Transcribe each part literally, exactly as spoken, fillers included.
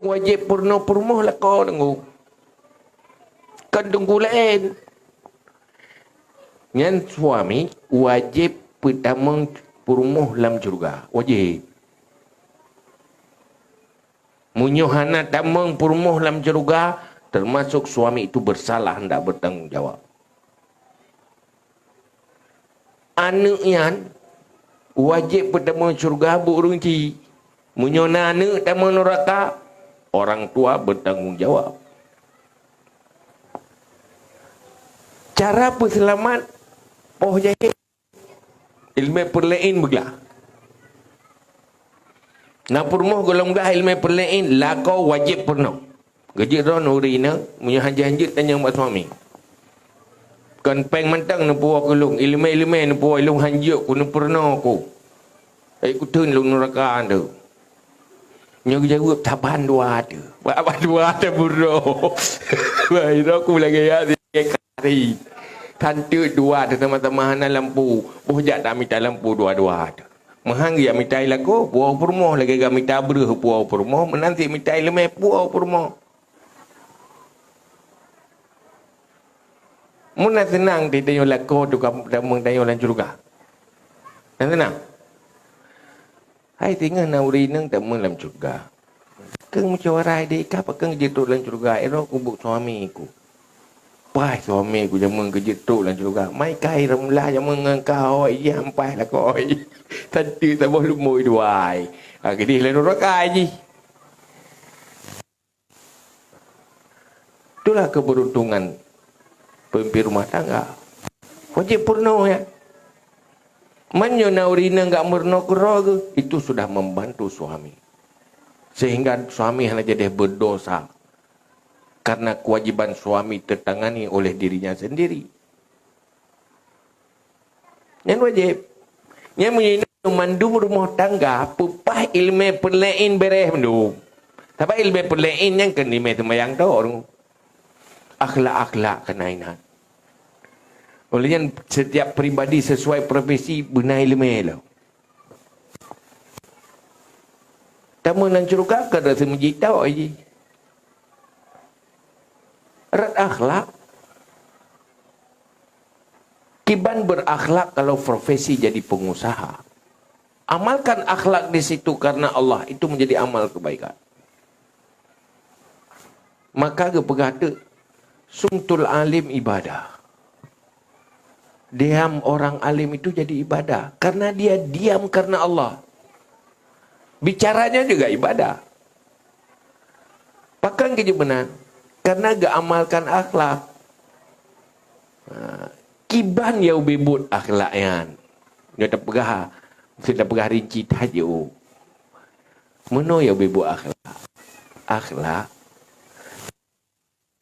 Wajéb peurunoe peurumoh lakoe teungku. Kon teungku laén. Nyan suami wajéb peutamong peurumoh lam syeuruga. Wajéb. Meunyoe hana tamong peurumoh lam syeuruga, teumasok suami itu bersalah, hendak bertanggung jawab. Aneuëk nyan wajéb peutamong syeuruga buet ureuëng chik. Meunyoe na aneuëk tamong nuraka, orang tua bertanggung jawab. Cara peuseulamat poh jahé, ileumé peureulée beuglah. Na peurumoh gohlom gah ileumé peureulée lakoe wajéb peurunoe. Geujeuet droe nuri inong, meunyoe hanjeuet-hanjeuet tanyong bak suami. Kon péng mantong neupuwoe keu lôn, ileumé-ileumé neupuwoe lôn hanjeuet ku neupeurunoe ku. Ék kuteun lôn nuraka tu. Nyoe geujaweueb saban dua tu. Bak-bak dua tu buroe. Wah, itu aku lagi ya, lagi kari. Tanteuk dua tu sama-sama hana lampu. Boh jak tak mita lampu dua-dua tu. Meuhan geujak mita lakoe, puwoe peurumoh lagée ka mita breuh puwoe peurumoh, meunan cit mita ileumé puwoe peurumoh. Meunan seunang di tanyoe lakoe tu ka tamong tanyoe lam syeuruga. Nan seunang. Hai singoh na ureuëng inong tamong lam syeuruga. Keueng meusyawara deh, ka pakon jeuet trok lam syeuruga, iro kubu suami ku. Paih suami ku jameun keu jeuet trok lam syeuruga. Mai kai ramlah jameun ngon ka hôi, iya ampai lakoe. Tanteuk saboh lumboi duai. Ha, keudeh lalu rakai jih. Itulah keberuntungan pemimpin rumah tangga. Wajéb peurunoe ya. Meunyoe na ureuëng inong gak meurunoe keudroe geuh, itu sudah membantu suami. Sehingga suami hana jadi berdosa karena kewajiban suami tertangani oleh dirinya sendiri. Nyan wajéb. Nyan meunyoe mandum rumoh tangga peupah ileumé peureulée béreh mandum. Sabab ileumé peureulée nyan keu ileumé seumayang tok. Akhlak-akhlak keunan inan. Oleh nyan setiap pribadi sesuai profesi beuna ileumé lom. Tamong lam syeuruga kon rasa meujitok jih. Rot akhlak. Kiban berakhlak kalau profesi jadi pengusaha. Amalkan akhlak di situ karena Allah, itu menjadi amal kebaikan. Maka geupeugah teuk, sumtul alim ibadah. Diam orang alim itu jadi ibadah karena dia diam karena Allah. Bicaranya juga ibadah. Pakon keu jeuet meunan? Karena geuamalkan akhlak. Ha, kiban ya ubé buet akhlak nyan. Nyoe tapeugah, meusti tapeugah rinci that jih. Meunoe ya ubé buet akhlak. Akhlak.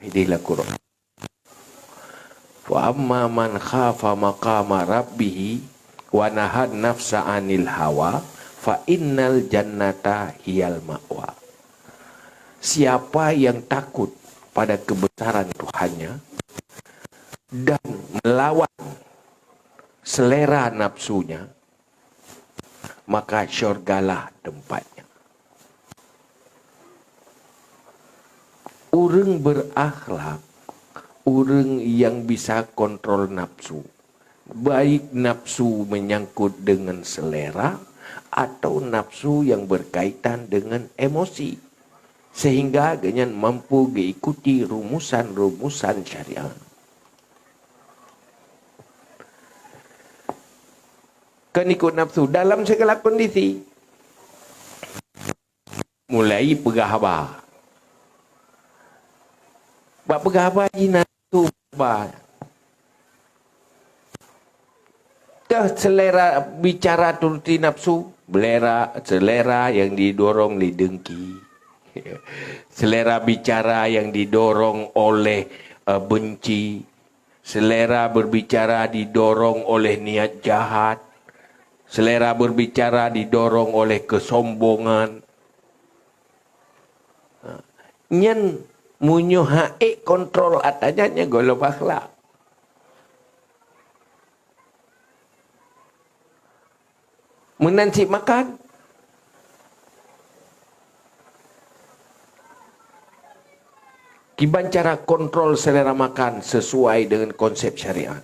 Ideh lam Quran. Wa amma man khafa maqama rabbih wa nahan nafsa anil hawa fa innal jannata hiyal ma'wa. Siapa yang takut pada kebesaran Tuhannya dan melawan selera nafsunya, maka syurgalah tempatnya. Ureuëng berakhlak, ureuëng yang bisa kontrol nafsu, baik nafsu menyangkut dengan selera atau nafsu yang berkaitan dengan emosi, sehingga gobnyan mampu mengikuti rumusan-rumusan syariat. Kon ikot nafsu dalam segala kondisi. Mulai peugah haba. Bak peugah haba jih na nafsu haba. Teuh selera bicara turuti nafsu, belera, selera yang didorong oleh dengki. Selera bicara yang didorong oleh, eh, benci. Selera berbicara didorong oleh niat jahat. Selera berbicara didorong oleh kesombongan. Ha. Nyan meunyoe hana ék kontrol atra nyan, nyan gohlom akhlak. Meunan cit makan. Kiban cara kontrol selera makan sesuai dengan konsep syariat.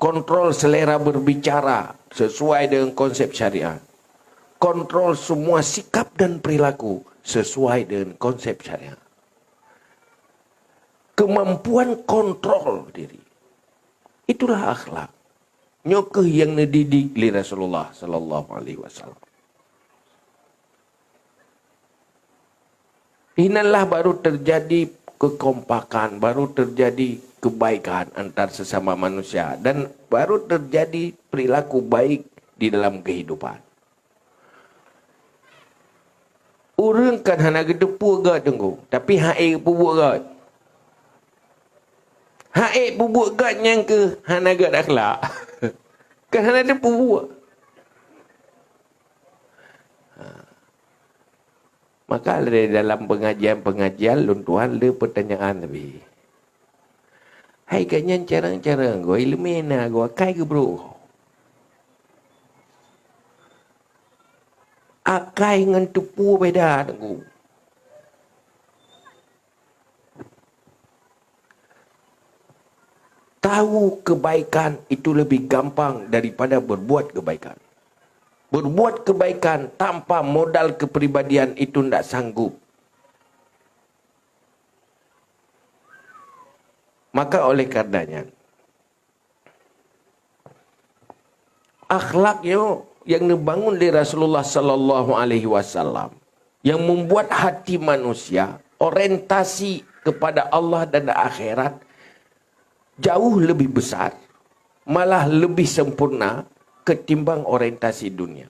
Kontrol selera berbicara sesuai dengan konsep syariat. Kontrol semua sikap dan perilaku sesuai dengan konsep syariat. Kemampuan kontrol diri. Itulah akhlak. Nyoe kheueh nyang neudidik lé Rasulullah sallallahu alaihi wasallam. Inanlah baru terjadi kekompakan, baru terjadi kebaikan antar sesama manusia, dan baru terjadi perilaku baik di dalam kehidupan. Ureuëng kan hana geuteupeue gét teungku, tapi ha'é peubuet gét. Ha'é peubuet gét nyang kheueh hana gét akhlak. Kan hana teupeue. Ha. Maka lé dalam pengajian-pengajian lôn tuan le pertanyaan lebih. Hai gobnyan carông-carông goe ileumé na goe akai geubroh. Akai ngon teupeue beda teungku. Tahu kebaikan itu lebih gampang daripada berbuat kebaikan. Berbuat kebaikan tanpa modal kepribadian itu ndak sanggup. Maka oleh karenanya, akhlak nyoe yang neubangun lé Rasulullah sallallahu alaihi wasallam, yang membuat hati manusia orientasi kepada Allah dan akhirat jauh lebih besar, malah lebih sempurna ketimbang orientasi dunia.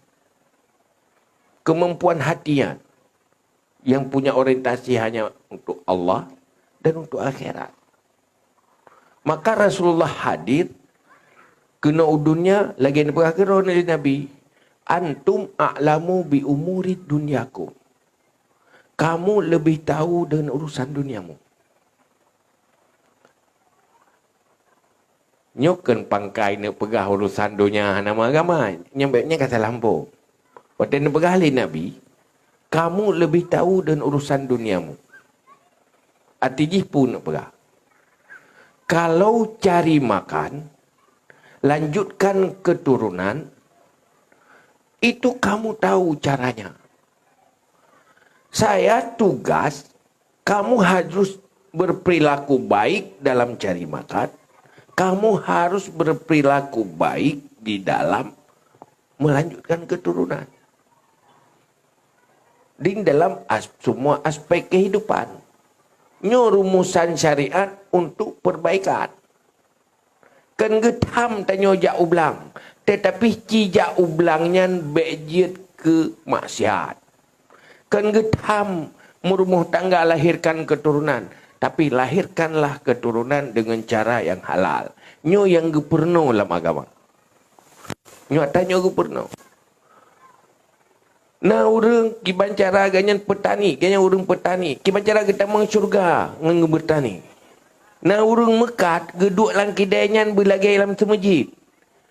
Kemampuan hati nyan yang punya orientasi hanya untuk Allah dan untuk akhirat. Maka Rasulullah hadir keunoe u dunya lagée neupeugah keudroe lé Nabi, "Antum a'lamu bi umuri dunyakum." Kamu lebih tahu dengan urusan duniamu. Nyoe kheun pangkai neupeugah urusan donya hana meuagama, nyan bék nyan ka salah ambo. Watée neupeugah lé Nabi, "Kamu lebih tahu dengan urusan duniamu." Arti jih peue neupeugah? Kalau cari makan, lanjutkan keturunan, itu kamu tahu caranya. Saya tugas, kamu harus berperilaku baik dalam cari makan, kamu harus berperilaku baik di dalam melanjutkan keturunan. Di dalam as-, semua aspek kehidupan. Nyoe rumusan syariat untuk perbaikan. Kon geutham tanyoe jak u blang, teutapi ci jak u blang nyan bék jeuet keu maksiat. Kon geutham meurumoh tangga lahirkan keuturonan, tapi lahirkanlah keuturonan deungon cara nyang halal. Nyoe nyang geupeurunoe lam agama. Nyoe ata nyoe geupeurunoe. Na ureuëng kiban cara gobnyan peutani, gobnyan ureuëng peutani, kiban cara geutamong syeuruga ngon geubeutani. Na ureuëng meukat geuduek lam kidée nyan beulagée lam seumeujid.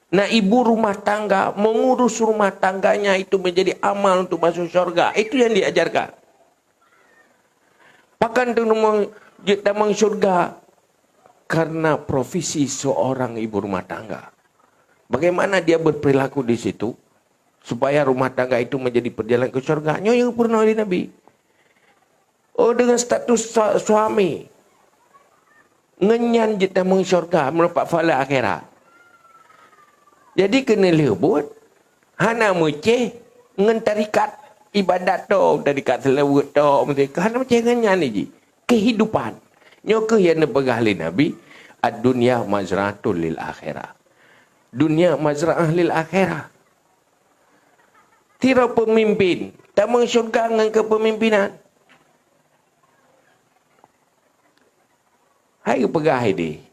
Na ibu rumah tangga meungurus rumah tangganya itu menjadi amal untuk masuk syurga. Itu yang diajarkan. Pakon teungoh jeuet tamong syurga? Karena profesi seorang ibu rumah tangga. Bagaimana dia berperilaku di situ supaya rumah tangga itu menjadi perjalanan ke syurga? Nyoe nyang peurunoe lé Nabi. Oh, dengan status sa-, suami. Ngon nyan jeuet tamong syurga meureumpok pahala akhirat. Jadi keuneulheueh buet, hana meucéh ngon tarikat ibadat to, tarikat seulaweuet to, meusti hana meucéh ngon nyan jih. Kehidupan. Nyoe kheueh nyang neupeugah lé Nabi, "Ad-dunya mazra'atul lil akhirah." Dunia mazra'ah lil akhirah. Sidroe peumimpin, tamong syurga ngon keupemimpinan. Hai geupeugah idéh,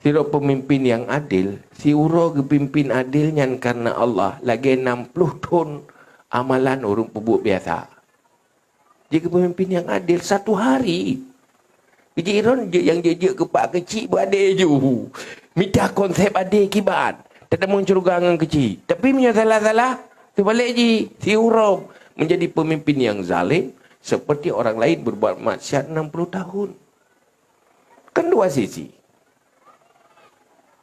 sidroe peumimpin nyang adil, siuroe geupimpin adil nyan kareuna Allah, lagée nam ploh thon amalan ureuëng peubuet biasa. Jeuet keu peumimpin nyang adil, satu hari. Jeuet droe jeuet nyang jeuet-jeuet keu pak keuchik beuadé ju. Mita konsep adé kiban. Tatamong syeuruga ngon keuchik. Tapi meunyoe salah-salah, teubalek jih, siuroe menjadi peumimpin nyang zalim, seperti orang lain berbuat maksiat enam puluh tahun. Kan dua sisi.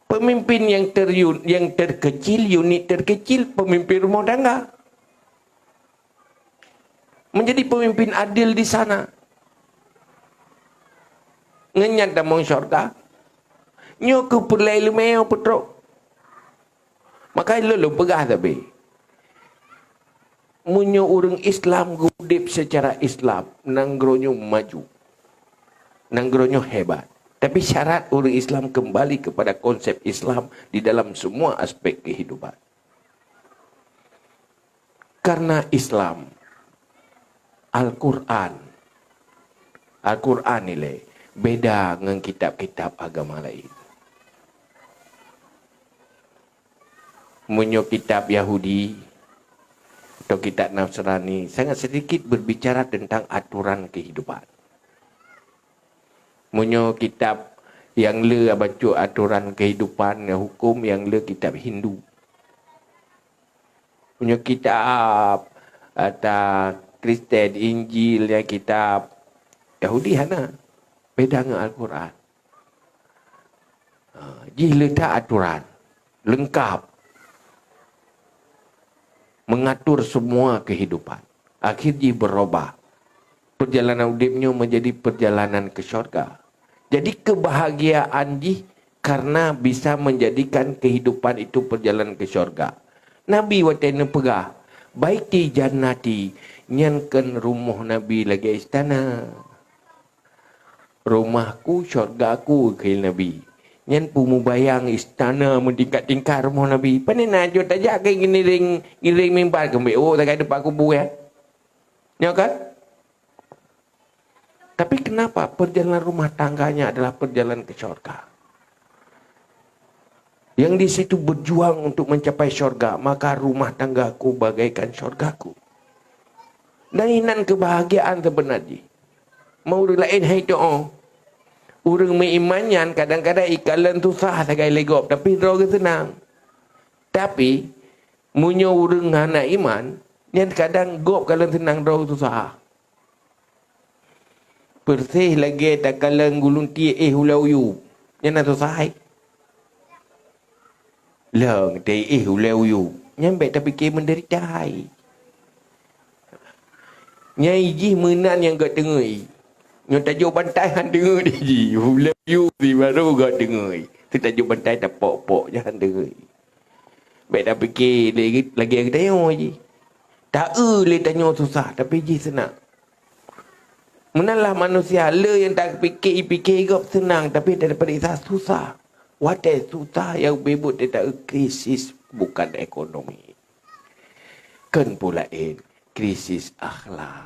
Pemimpin yang ter-, yang terkecil, unit terkecil, pemimpin rumah tangga. Menjadi pemimpin adil di sana. Ngon nyan tamong syurga. Nyoe keuh peureulée ileumèe peutrok. Maka lôn, lôn peugah sabe. Meunyoe ureuëng Islam geuudeb secara Islam, nanggroe nyoe maju. Nanggroe nyoe hebat. Tapi syarat ureuëng Islam kembali kepada konsep Islam di dalam semua aspek kehidupan. Karena Islam, Al-Quran, Al-Quran ilée beda ngon kitab-kitab agama lain. Meunyoe kitab Yahudi atau kitab Nasrani sangat sedikit berbicara tentang aturan kehidupan. Meunyoe kitab nyang le bacut aturan kehidupan, hukum nyang le kitab Hindu. Meunyoe kitab ata Kristen, Injil, nyang kitab Yahudi hana. Beda ngon Al-Quran. Ha, jih le that aturan lengkap, mengatur semua kehidupan. Akhir jih berubah. Perjalanan udeb nyoe menjadi perjalanan ke syurga. Jadi kebahagiaan jih karena bisa menjadikan kehidupan itu perjalanan ke syurga. Nabi watée neupeugah, "Baiti jannati," nyan kon rumoh Nabi lagée istana. "Rumahku, syurgaku," kheun Nabi. Nyan peumubayang istana meutingkat-tingkat rumoh Nabi. Pane na jeuet tajak keu ngiring, ngiring mimbar keumbek, oh, tagai teumpat kubu, ya. Nyo kan? Tapi kenapa perjalanan rumah tangganya adalah perjalanan ke syurga? Yang di situ berjuang untuk mencapai syurga, maka rumah tanggaku bagaikan syurgaku. Dan inan kebahagiaan sebenar jih. Meu ureuëng laén hai toh. Ureuëng meuiman nyan kadang-kadang ikalon susah sagai lé gob, tapi droe geuh seunang. Tapi, meunyoe ureuëng hana iman, nyan kadang gob kalon seunang droe susah. Persis lagée takalon guluntie éh ulée uyueb, nyan na susah hai. Leueng teuéh ulée uyueb, nyan bék tapike meudeurita hai. Nyai jih meunan nyang gét teungeut. Nyoe tajok bantai han teungeut jih. Ulée uyueb si baru gét teungeut. Teutajok bantai tapok-pok, nyan han teungeut. Bék tapike lé-, lagée geutanyoe jih. Ta-eu lé tanyoe susah, tapi jih seunang. Meunan lah manusia, le nyang tapike, ipike gob seunang, tapi tapeuriksa susah. Watée susah nyang beubuet teuta krisis bukan ekonomi. Kon peue laén, krisis akhlak.